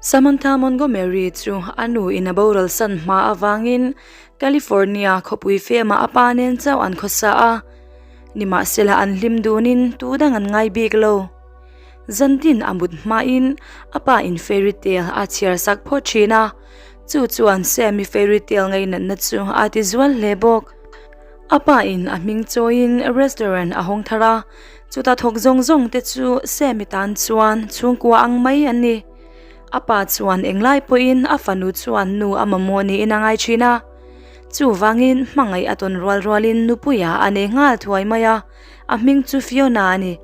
Samantha Montgomery chu a nu in a boral san hma avangin California khawpui fema a pa nen chauh an khawsa a, nimahsela an hlim dunin tu dang an ngai bik lo. Zantin a mut hmain a pa in fairy tale a chhiar sak phawt thin a, chu chuan Sammy fairy tale ngainatna chu a ti zual hle bawk. A pa in a hming chawiin restaurant a hawng thar a, chuta thawk zawng zawng te chu Sammy tan chuan chhungkua ang mai an ni. A pa chuan englai pawhin a fanu chuan nu a mamawh niin a ngai thin a, chuvangin hmangaih a tawn rual rualin nupuia a nei nghal thuai mai a, a hming chu Fiona a ni.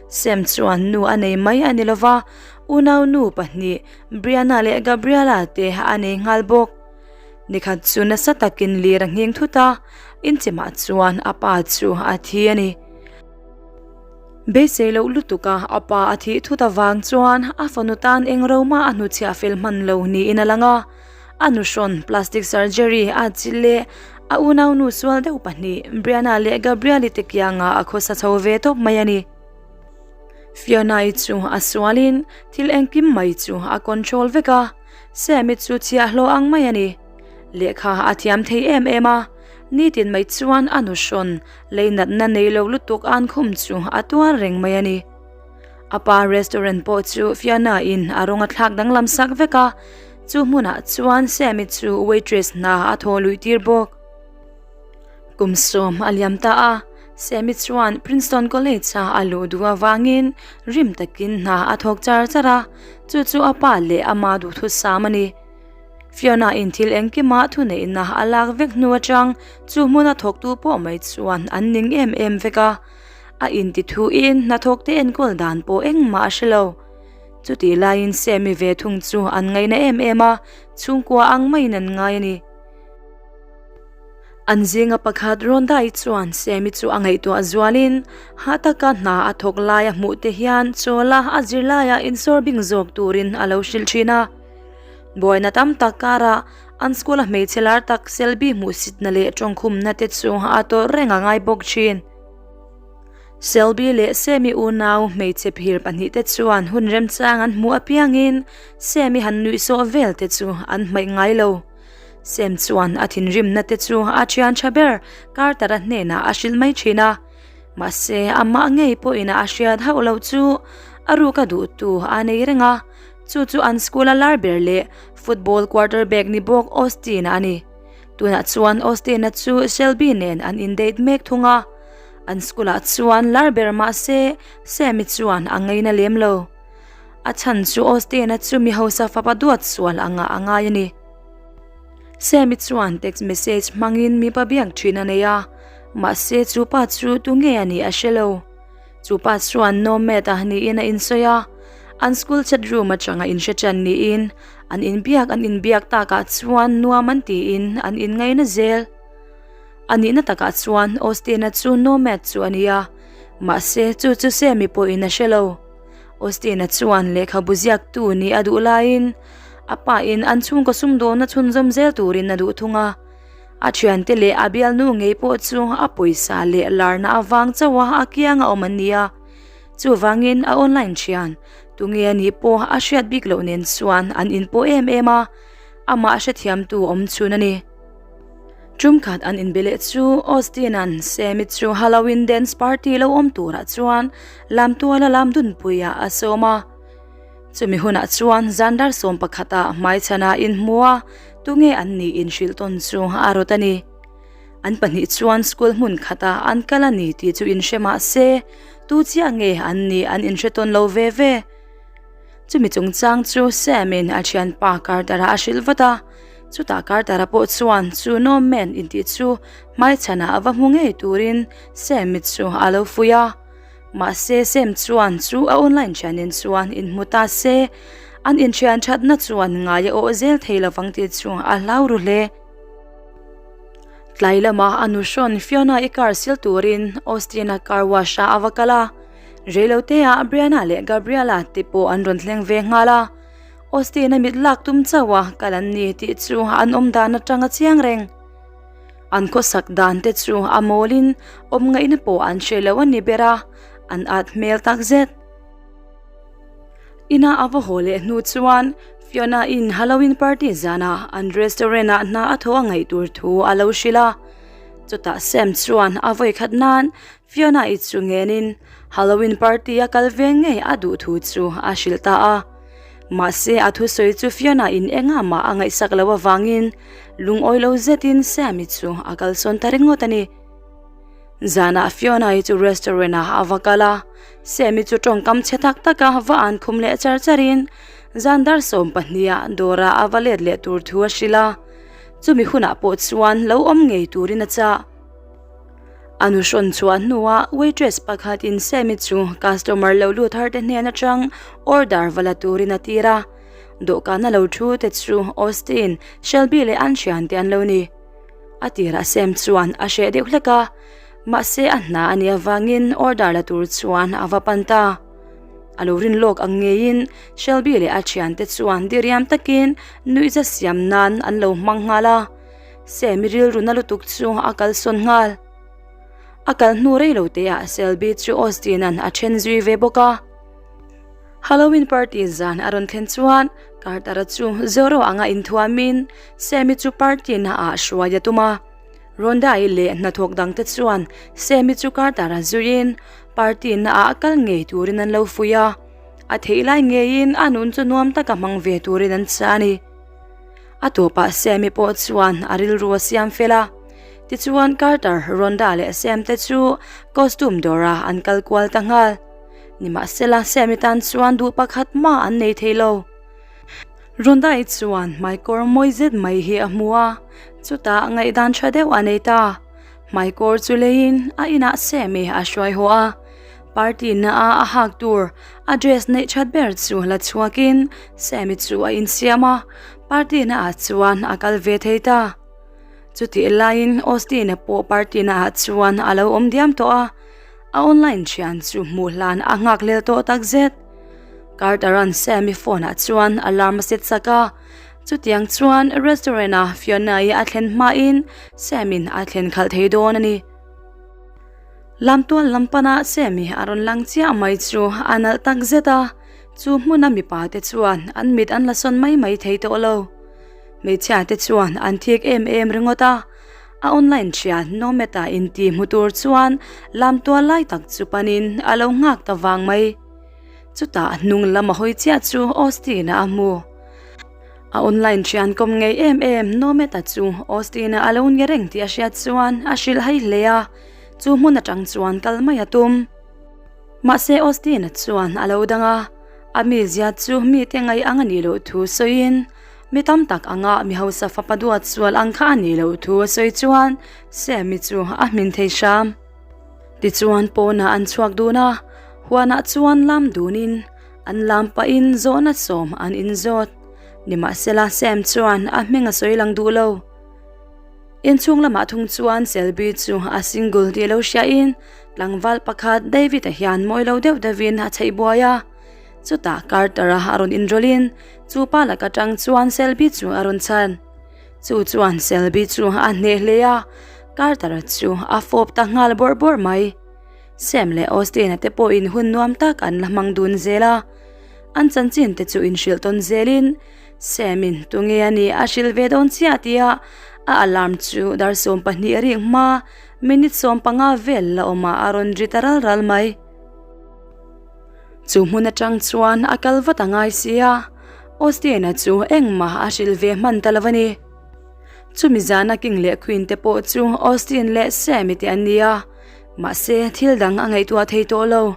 Sam chuan nu a nei mai a ni lova, unau nu pahnih Brianna leh Gabriela te a nei nghal bawk. Nikhat chu nasa takin lir a nghing thut a, inchimah chuan a pa chu a thi a ni. Beisei loh lutuk a a pa a thih thut avang chuan a fanu tan eng roma a hnuchhiah fel hman lo niin a lang a. A nuhrawn plastic surgery a chilh leh a unaunu sual deuh pahnih Brianna leh Gabrielle te kiangah a khawsa chho ve tawp mai a ni. Fiona-i chu a sualin thil engkim mai chu a control vek a. Sammy chu chhiahhlawh ang mai a ni. Lehkha a thiam thei em em a, nitin mai chuan a nuhrawn lei natna nei lo lutuk an khum chu a tuar reng mai a ni. A pa restaurant pawh chu Fiona in a rawng a thlak danglam sak vek a, chu hmunah chuan Sammy chu waitress hna a thaw luih tir bawk. Kum sawm a liam ta a, Sammy chuan Princeton College a a luh duh avangin rim takin hna a thawk char char a, chu chu a pa leh ama duhthusam a ni. Fiona in thil engkima thuneihna a lak vek hnu atang chu hmuna thawktu pawh mai chuan an ning em em vek a, a inti thuin hnathawkte enkawl dan pawh engmah a hre lo. Chutih laiin Sammy ve thung chu an ngaihna em em a, chhungkua ang maiin an ngai a ni. An zinga pakhat Rondai chuan Sammy chu a ngaihtuah zualin hah taka hna a thawk lai a hmuh te hian chawla a zirlaia insawr bing zawk turin a lo hrilh thin a. Buaina tam tak karah an school a hmeichhe lar tak Selby hmuhsitna leh tawngkhumna te chu a tawrh reng a ngai bawk thin. Selby leh Sammy unau hmeichhe phir pahnihte chuan hun remchang an hmuh apiangin Sammy han nuihsawh vel te chu an hmaih ngai lo. Sam chuan a thinrimna te chu a thian tha ber Carter-a hnenah a hrilh mai thin a, mahse amah ngei pawhin a hriat hauh loh chu a ruk a duhtu a nei reng a, chu chu an school-a lar ber leh football quarterback ni bawk Austin-a a ni. Tunah chuan Austin-a chu Shelby nen an in-date mek thung a, an school-ah chuan lar ber mahse Sam-i chuan a ngaina lem lo. A chhan chu Austin-a chu mi hausa fapa duat sual anga a ngai a ni. Sammy chuan text message hmangin mipa biak thin a nei a, mahse chu pa chu tunge a nih a hre lo. Chu pa chuan Nomad a niin a insawi a, an school chat room atanga inhre ṭan niin an inbiak an inbiak takah chuan nuam an tiin an inngaina zel. A nihna takah chuan Austin-a chu Nomad chu a ni a, mahse chu chu Sammy pawhin a hre lo. Austin-a chuan lehkhabu ziaktu nih a duh laiin a pain an chhungkaw sumdawnna chhunzawm zel turin a duh thung a. A thiante leh a bialnu ngei pawh chu a pawisa leh larna avang chauha a kianga awm an ni a. Chuvangin a online thian tunge a nih pawh a hriat bik loh nen chuan an inpawh em em a, amah hrethiamtu awm chhun a ni. Tumkhat an inbe leh chu Austin-a'n Sammy chu Halloween dance party lo awm turah chuan lamtuala lam dunpuiah a sawm a. Chumi hunah chuan zan dar sawm pakhatah hmaichhanah inhmu a, tunge an nih inhrilh tawn chu a rawt a ni. An pahnih chuan school hmun khatah an kal a ni tih chu inhre mah se, tu chiah nge an nih an inhre tawn lo ve ve. Chumi chungchang chu Sam-in a thianpa Carter-a a hrilh vat a. Chutah Carter-a pawh chuan chu Norman intih chu hmaichhanah a va hmu ngei turin Sam-i chu a lo fuih a. Mahse Sam chuan chu a online thianin chuan inhmu ta se, an inthian thatna chuan ngai a awh zel thei lovang tih chu a hlau ru hle. Tlai lama a nuhrawn Fiona-i car sil turin Austin-a car wash-ah a va kal a. Reiloteah Brianna leh Gabriela te pawh an rawn thleng ve nghal a. Austin-a mit lak tum chauh a kal an ni tih chu an awm dan atang a chiang reng. An khawsak dan te chu a mawlin awm ngaihna pawh an hre lo a ni ber a, an at hmel tak zet. Ina a va haw leh hnu chuan. Fiona-in Halloween party zanah an restaurant-ah hna a thawh a ngaih tur thu a lo hrilh a. Chutah Sam chuan a vawikhat nan Fiona-i chu ngenin Halloween party a kal ve ngei a duh thu chu a hrilh ta a. Mahse a thusawi chu Fiona-in engah mah a ngaihsak loh avangin lungawi lo zetin Sam-i chu a kalsawn ta ringawt a ni. Zanah Fiona-i chu restaurant ah a va kal a, Sammy chu tawngkam chhe tak taka va an khum leh char charin zan dar 12 ah dawrah a va let leh tur thu a hrilh a, chumi hunah pawh chuan lo awm ngei turin a chah. A nu hrawn chhuah hnuah waitress pakhatin Sammy chu customer lo lut har te hnen atang order va la turin a tir a, dawhkan a lo thu te chu Austin, Shelby leh an thiante an lo ni. A tirah Sam chuan a hreh deuh hlek a, mahse a hna a nih avangin order la tur chuan a va pan ta. A lo rin lawk ang ngeiin Shelby leh a thiante chuan diriam takin nuihza siam nan an lo hmang nghal a, Sam-i rilru na lutuk chu a kalsawn nghal. A kal hnu rei lo teah Shelby chu Austin-a'n a then zui ve bawk a. Halloween party zan a rawn thlen chuan Carter-a chu Zorro anga inthuamin Sammy chu party na ah hruai a tum a. Rhonda-i leh hnathawk dangte chuan Sammy chu Carter-a zuiin party na ah kal ngei turin an lo fuih a. A theih lai ngeiin a nun chu nuam taka hmang ve turin an chah a ni. A tawpah Sammy pawh chuan a rilru a siam fel a. Tichuan Carter, Rhonda leh Sam te chu costume dawrah an kal kual ta nghal. Nimahsela, Sammy tan chuan duh pakhat mah an nei thei lo. Rondai chuan hmaikawr mawi zet mai hi a hmu a, chutah ngaihdan tha deuh a nei ta. Hmaikawr chu leiin a inah Sammy a hruai haw a, party na a a hak tur a dress neih that ber chu la chhuakin Sammy chu a insiam a, party na ah chuan a kal ve thei ta. Chutih laiin Austin-a pawh party na ah chuan a lo awm diam tawh a. A online thian chu hmuh hlan a nghak lel tawh tak zet. Carter-a'n Sammy phone ah chuan alarm a set sak a, chutiang chuan restaurant a Fiona-i a thlen hmain Sam-in a thlen khalh thei dawn a ni. Lamtual lam pana Sammy a rawn lang chiah mai chu a nalh tak zet a, chu hmuna mipa te chuan an mit an la sawn mai mai thei tawh lo. Hmeichhia te chuan an thik em em ringawt a. A online thian Nometa inti hmu tur chuan lamtual lai tak chu panin a lo nghak ta vang mai. Chutah hnung lam a hawi chiah chu Austin-a a hmu. A online thian kawm ngei em em Nometa chu Austin-a a lo ni reng tih a hriat chuan a hrilh hai hle a, chu hmun atang chuan kal mai a tum. Mahse Austin-a chuan a lo dang a, a mizia chu mite ngaih ang a nih loh thu sawiin Mi tam tak anga mi hausa fapa duat sual ang kha a nih loh thu a sawi chuan Sammy chu a hmin thei hram. Tichuan pawnah an chhuak dun a, huanah chuan lam dunin an lam pahin zawhna sawm an inzawt. Nimahsela Sam chuan a hming a sawi lang duh lo. Inchhung lamah thung chuan Selby chu a single tih lo hriain tlangval pakhat David-a hian mawi lo deuh deuhin a chheih buai a. Chutah Carter-a a rawn inrawlhin chu pa lak atang chuan Selby chu a rawn chhan. Chu chuan Selby chu a hneh hle a, Carter-a chu a fawp ta nghal bawrh bawrh mai. Sam leh Austin-a te pawhin hun nuam tak an la hmang dun zel a, an chanchin te chu inhrilh tawn zelin Sam-in tunge a nih a hrilh ve dawn chiah tia a alarm chu dar 12 rik hma minute 15 vel la awmah a rawn ri ta ral ral mai. Chu hmun atang chuan a kal vat a ngai si a, Austin-a chu engmah a hrilh ve hman ta lo a ni. Chumi zana King leh Queen te pawh chu Austin leh Sammy te an ni a, mahse thil dang a ngaihtuah thei tawh lo.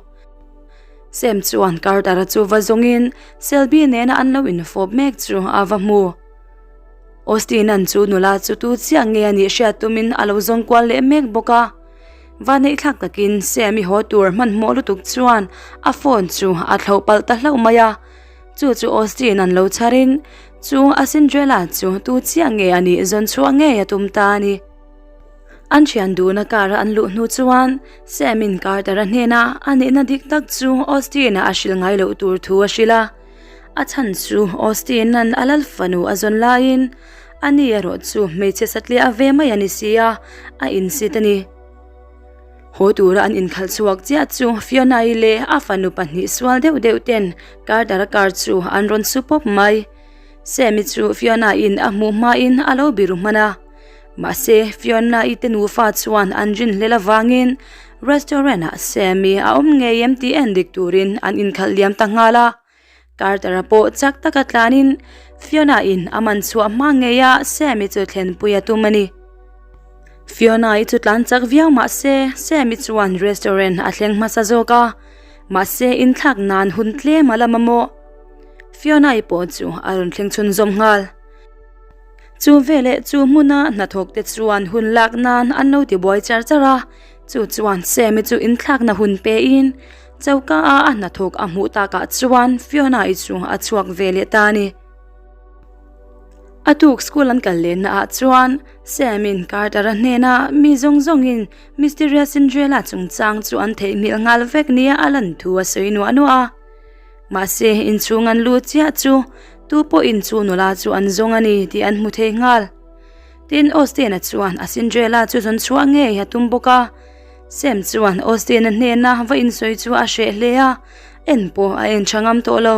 Sam chuan Carter-a chu va zawngin Selby nena an lo infawp mek chu a va hmu. Austin-a'n chu nula chu tu chiah nge a nih hriat tumin a lo zawng kual leh mek bawk a. Vanneih thlak takin Sammy haw tur hmanhmawh lutuk chuan a phone chu a thloh palh ta hlauh mai a, chu chu Austin an lo chharin chu a Cinderella chu tu chiah nge a nih zawn chhuah ngei a tum ta a ni. An thian duhna car a an luh hnu chuan Sam-in Carter-a hnena a nihna dik tak chu Austin-a a hrilh ngai loh tur thu a hrilh a, a chhan chu Austin-a'n a lal fanu a zawn laiin A ni erawh chu hmeichhe satliah ve mai a ni si a, a insit a ni. Haw tura an inkhalh chhuak chiah chu Fiona-i leh a fanu pahnih sual deuh deuh ten Carter-a car chu an rawn su pawp mai. Sammy chu Fiona-in a hmuh hmain a lo biru hman a. Mahse, Fiona-i te nufa chuan an rinhlel avangin restaurant-ah Sammy a awm ngei em tih en dik turin an inkhalh liam ta nghal a. Carter-a pawh chak taka tlanin Fiona-in a man chhuah hma ngeia Sammy chu thlenpui a tum a ni. Fiona-i chu tlan chak viau mahse Sammy chuan restaurant a thleng hmasa zawk a, mahse inthlak nan hun tlem a la mamawh. Fiona-i pawh chu a rawn thleng chhunzawm nghal. Chu veleh chu hmuna hnathawk te chuan hun lak nan an lo tibuai char char a, chu chuan Sammy chu inthlakna hun pein choka a a hnathawk a hmuh takah chuan Fiona-i chu a chhuak ve leh ta a ni. A tuk school an kal lehna ah chuan Sam-in Carter-a hnena mi zawng zawngin Mysterious Cinderella chungchang chu an theihnghilh nghal vek nia a lan thu a sawi nuah nuah a. Mahse, inchhung an lut chiah chu tu pawhin chu nula chu an zawng a ni tih an hmu thei nghal. Tin, Austin-a chuan a Cinderella chu zawn chhuah ngei a tum bawk a. Sam chuan Austin-a hnena va insawi chu a hreh hle a, en pawh a en tha ngam tawh lo.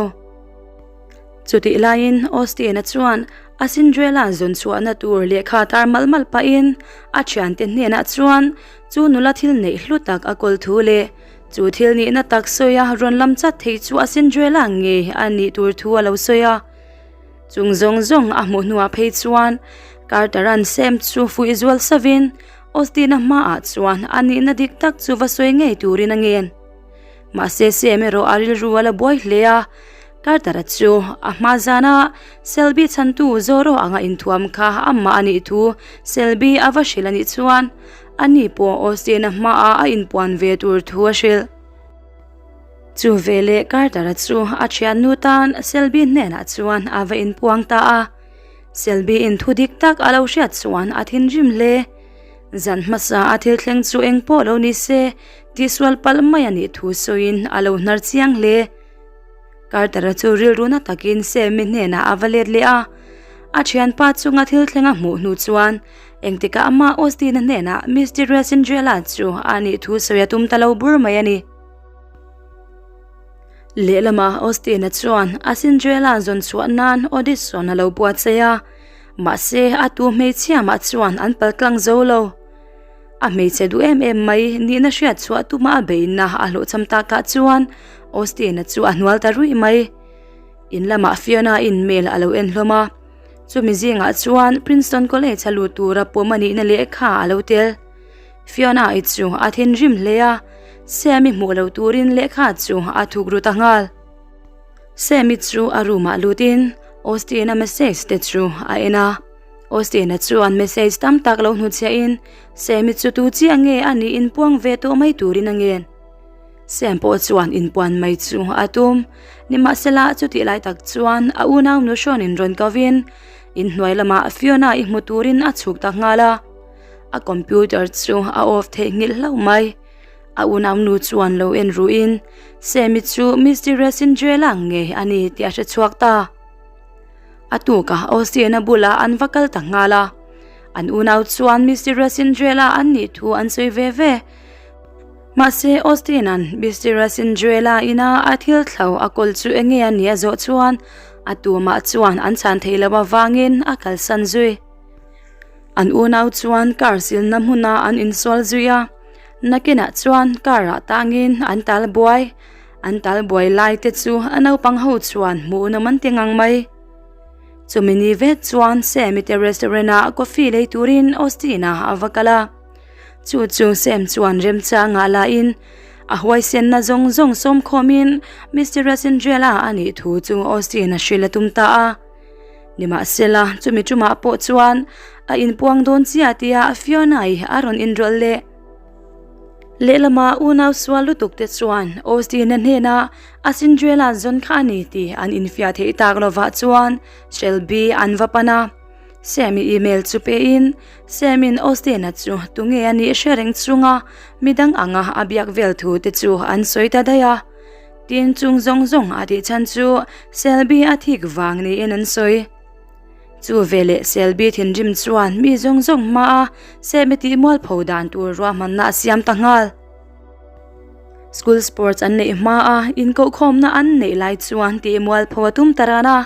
Chutih laiin Austin-a chuan a Cinderella zawn chhuahna tur lehkha tar malh malh pahin a thiante hnenah chuan chu nula thil neih hlu tak a kawl thu leh chu thil nihna tak sawi a rawn lam chat thei chu a Cinderella ngei a nih tur thu a lo sawi a. Chung zawng zawng a hmuh hnuah phei chuan Carter-a'n Sam chu fuih zual savin Austin-a hmaah chuan a nihna dik tak chu va sawi ngei turin a ngen. Mahse Sam erawh a rilru a la buai hle a, Carter-a chu a hma zana Selby chhantu Zorro anga inthuam kha amah a nih thu Selby a va hrilh a nih chuan ani pawh Austin-a hmaah a inpuan ve tur thu a hrilh. Chu veleh Carter-a chu a thiannu tan Selby hnenah chuan a va inpuang ta a. Selby-in thu dik tak a lo hriat chuan a thinrim hle. Zan hmasa a thil thleng chu eng pawh lo ni se, tihsual palh mai a nih thu sawiin a lo hnar chiang hle. Carter-a chu rilru na takin Sammy hnenah a va let leh a. A thianpa chunga thil thleng a hmuh hnu chuan engtikah amah Austin-a hnenah Mysterious Cinderella chu a nih thu sawi a tum ta lo bur mai a ni. Lehlamah Austin-a chuan a Cinderella zawn chhuah nan audition a lo buatsaih a, mahse a tu hmeichhia mah chuan an pal tlang zo lo. A hmeichhe duh em em mai nihna hriat chhuah tuma a beihna a hlawhchham takah chuan Austin-a chu a hnual ta ruih mai. In lamah Fiona-in mail a lo en hlawm a, chumi zingah chuan Princeton College a lut tura pawm a nihna lehkha a lo tel. Fiona-i chu a thinrim hle a, Sammy hmuh lo turin lehkha chu a thuk ru ta nghal. Sammy chu a room ah lutin Austin-a message te chu a en a. Austin-a chuan message tam tak lo hnuchhiahin Sammy chu tu chiah nge a nih inpuang ve tawh mai turin a ngen. Sam pawh chuan inpuan mai chu a tum. Nimahsela chutih lai tak chuan a unau nu hrawnin rawn kovin inhnuai lamah Fiona-i hmu turin a chhuk ta nghal a. A computer chu a off theih nghilh hlauh mai. A unaunu chuan lo en ruhin Sammy chu Mysterious Cinderella ngei a ni tih a hre chhuak ta. A tukah Austin-a bulah an va kal ta nghal a. An unau chuan Mysterious Cinderella an nih thu an sawi ve ve. Mahse Austin-a'n Mysterious Cinderella ina a thil thlo a kawl chu enge a nih a zawh chuan a tumah chuan an chhan theih loh avangin a kalsan zui. An unau chuan car silna hmunah an insual zui a, nakinah chuan car ah tangin an tal buai. An tal buai lai te chu a naupang ho chuan hmuh nawm an ti ngang mai. Chumi ni vek chuan Sammy te restaurant ah coffee lei turin Austin ah a va kal a. Chu chu Sam chuan remchangah lahin a huaisenna zawng zawng sawmkhawmin Mister Cinderella a nih thu chu Austin a hrilh a tum ta a. Nimahsela, chumi tumah pawh chuan a inpuang dawn chiah tia Fiona-i a rawn inrawlh leh. Lehlamah unau sual lutuk te chuan Austin-a hnenah a Cinderella zawn kha a ni tih an infiah theih tak lovah chuan Shelby an va pan a. Sammy email chu pein Sam-in Austin-a chu tunge a nih hre reng chunga midang anga a biak vel thu te chu an sawi ta daih a. Tin chung zawng zawng a tih chhan chu Selby a thik vang niin an sawi. Chu veleh Selby thinrim chuan mi zawng zawng hmaa Sammy tih mualpho dan tur ruahmanna a siam ta nghal. School sports an neih hmaa inkohkhawmna an neih lai chuan tih mualpho a tum ta ran a.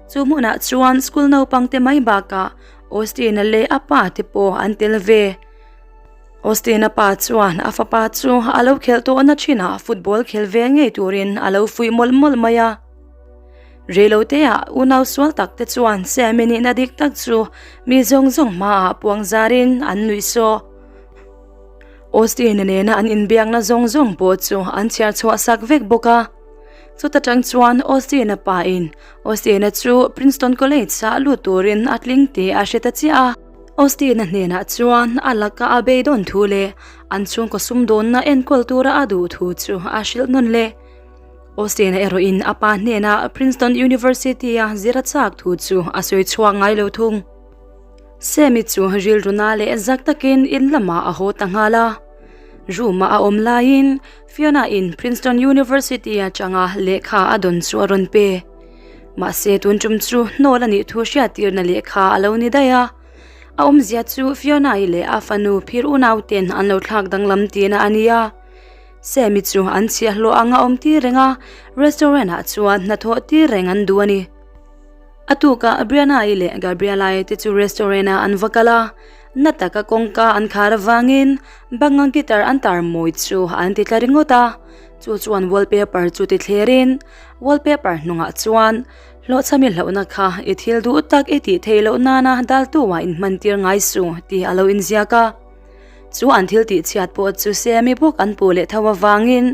Chu hmunah chuan school naupang te mai bakah Austin-a leh a pa te pawh an tel ve. Austin-a pa chuan a fapa chu a lo khelh tawhna thinah football khel ve ngei turin a lo fuih mawlh mawlh mai a. Reiloteah unau sual tak te chuan Sammy nihna dik tak chu mi zawng zawng hmaah puang zarin an nuih sawh. Austin-a nena an inbiakna zawng zawng pawh chu an chhiar chhuah sak vek bawk a. Chuta tang chuan Austin-a pain Austin-a chu Princeton College-ah lut turin a tling tih a hre ta chiah a. Austin-a hnenah chuan a laka a beidawn thu leh an chhungkaw sumdawnna enkawl tura a duh thu chu a hrilh nawn leh. Austin-a erawhin a pa hnenah Princeton University-a zir a chak thu chu a sawi chhuak ngai lo thung. Sammy chu rilru na leh zak takin in lamah a haw ta nghal a. Room-a a awm laiin Fiona-in Princeton University atanga lehkha a dawn chu a rawn pe. Mahse tun tum chu hnawl a nih thu hriattirna lehkha a lo ni daih a. A awmzia chu Fiona-i leh a fanu phir unauten an lo thlak danglam tihna a ni a. Sammy chu an chhiahhlawh anga awm tir reng a, restaurant-ah chuan hnathawh tir reng an duh a ni. A tukah Brianna-i leh Gabriela-i te chu restaurant-ah an va kal a, na taka kawngka an khar avangin banga guitar an tar mawi chu an ti tla ringawt a, chu chuan wallpaper chu ti thlerin wallpaper hnungah chuan hlawhchhami hlauhna kha i thil duh tak i tih theih loh nana daltu-ah inhmantir ngai suh tih a lo inziak a. Chu an thil tih chhiat pawh chu Sammy bawk an puh leh tho avangin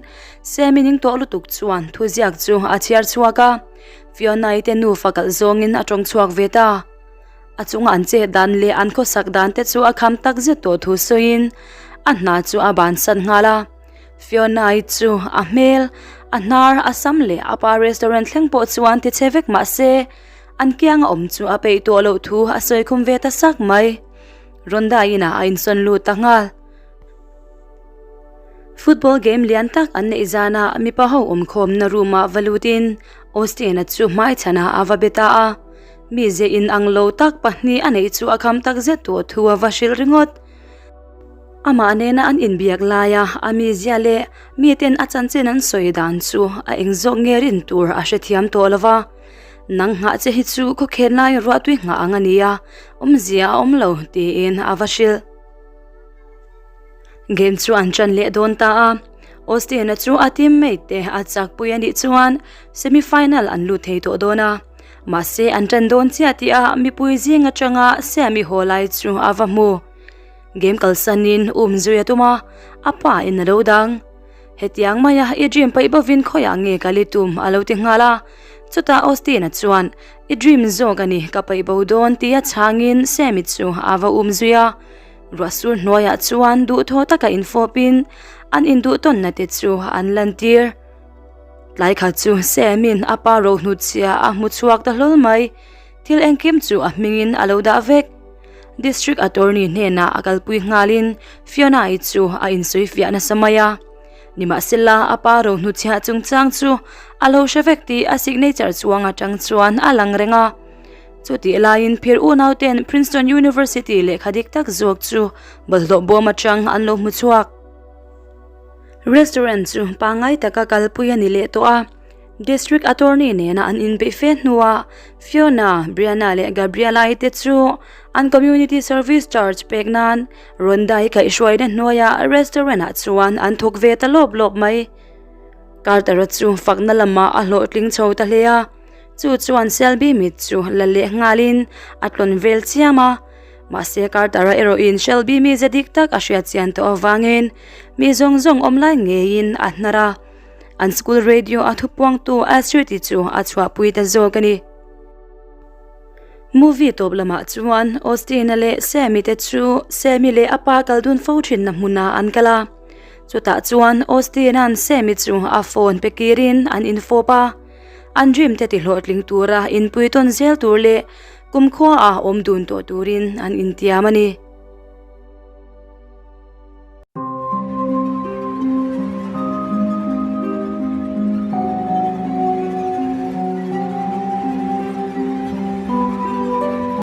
Sammy ning tawh lutuk chuan thuziak chu a chhiar chhuak a, Fiona-i te nufa kalh zawngin a tawng chhuak ve ta. A chunga an chet dan leh an khawsak dan te chu a kham tak zet tawh thu sawiin a hna chu a bansan nghal a. Fiona-i chu a hmel, a hnar, a sam leh a pa restaurant thleng pawh chuan ti che vek mah se an kianga awm chu a peih tawh loh thu a sawi khum ve ta sak mai. Ronda inah a insawn lut ta nghal. Football game lian tak an neih zanah mipa ho awmkhawmna room ah va lutin Austin-a chu hmaichhanah a va be ta a. Mize inang lo tak pahnih a neih chu a kham tak zet tawh thu a va hrilh ringawt. Amah nena an inbiak laia a mizia leh miten a chanchin an sawi dan chu a eng zawk nge rin tur a hrethiam tawh lo va. Nang nghah che hi chu khawkhen lai ruahtui nghah ang a ni a, awmzia a awm lo tiin a va hrilh. Game chu an ṭan leh dawn ta a, Austin-a chu a teammate te a chakpui a nih chuan semi final an lut thei tawh dawn a, mahse an ṭan dawn chiah tih a mipui zing aṭanga Sammy haw lai chu a va hmu. Game kalsanin um zui a tum a, a pa in a lo dang. Hetiang maia i dream paih bovin khawiah nge kal i tum a lo ti nghal a. Chutah Austin-a chuan, I dream zawk a ni, ka paih bo dawn tia chhangin Sammy chu a va um zui a. Ruahsur hnuaiah chuan duhthaw taka infawpin an induhtawnna te chu an lantir. Tlai khat chu Sam-in a pa rohnutchhia a hmu chhuak ta hlawl mai. Thil engkim chu a hmingin a lo dah vek. District Attorney hnenah a kalpui nghalin Fiona-i chu a insawi fiah nasa mai a. Nimahsela, a pa rohnuchhiah chungchang chu a lo hre vek tih a signature chuang atang chuan a lang reng a. Chutih laiin phir unauten Princeton University lehkha dik tak zawk chu bawlhhlawh bawm atang an lo hmu chhuak. Restaurant chu pangngai taka kalpui a ni leh tawh a. District Attorney nena an inbeih fe hnuah Fiona, Brianna leh Gabriela-i te chu an community service charge pek nan Rhonda-i kaihhruaina hnuaiah restaurant-ah chuan an thawk ve ta lawp lawp mai. Carter-a chu fakna lamah a hlawhtling chho ta hle a, chu chuan Shelby mit chu la leh nghalin a tlawn vel chiam a. Mahse Carter-a erawhin Shelby mize dik tak a hriatchian tawh avangin mi zawng zawng awm lai ngeiin a hnar a. An school radio a thupuangtu Ashriti chu a chhuahpui ta zawk a ni. Movie tawp lamah chuan Austin-a leh Sammy te chu Sammy leh a pa kal dun fo thinna hmunah an kal a. Chutah chuan Austin-a'n Sammy chu a phone pe kirin an infawp a. An dream te tihlawhtling tura inpui tawn zel tur leh kumkhua-a awm dun tawh turin an intiam a ni.